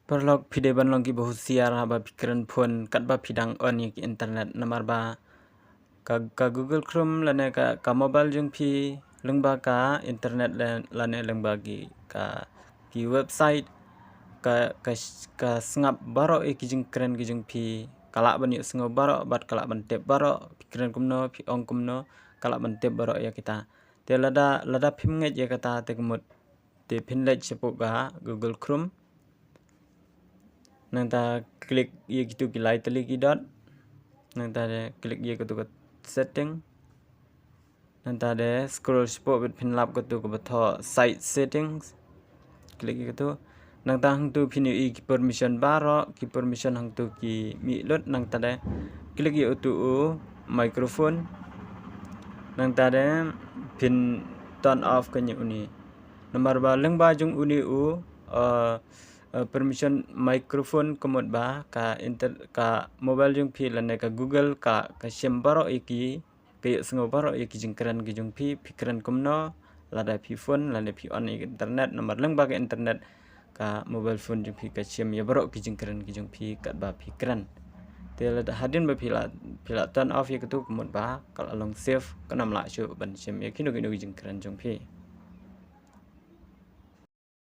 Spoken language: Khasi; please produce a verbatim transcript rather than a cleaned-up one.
Paralok, phi dei ban long kiba husiar haba phi kren phone katba phi dang on ïa ki internet, namar ba ka, ka Google Chrome lane ka, ka mobile jong phi lyngba ka internet la-, lane lyngba ki, ka, ki website ka, ka, ka sngap baroh ïa ki jingkren ki jong phi, ka lah ban ïohsngew baroh bad ka lah ban tip baroh, phi kren kumno, phi ong kumno, ka lah ban tip baroh ïa kita. Te lada, lada phim ngeit ïa kata te ka mut te phin leit shapoh ka Google Chrome. Nangta click ïa kitu ki lai tylli ki dot. Nangta de click ïa katu ka setting. Nangta de scroll shapoh bad phin lap katu kaba thoh site settings. Click ïa katu. Nangta hangtu phin ïohi ki permission baroh, ki permission hangtu ki mih lut. Nangta de click ïa utu u microphone. Nangta de phin turn off kane uni. Namar ba lyngba jong uni u, uh, uh, permission microphone ka mut ba ka inter-, ka mobile jong phi lane ka Google ka, ka shem baroh ïa ki, ka ïohsngew baroh ïa ki jingkren ki jong phi, phi kren kumno, lada phi phone, lada phi on ïa ka internet, namar lyngba ka internet ka mobile phone jong phi ka shem ïa baroh ki jingkren ki jong phi katba phi kren. Te lada hadien ba phi la, phi la turn off ïa katu ka mut ba ka la long safe, kan ym lah shuh ban shem ïa kino kino ki jingkren jong phi.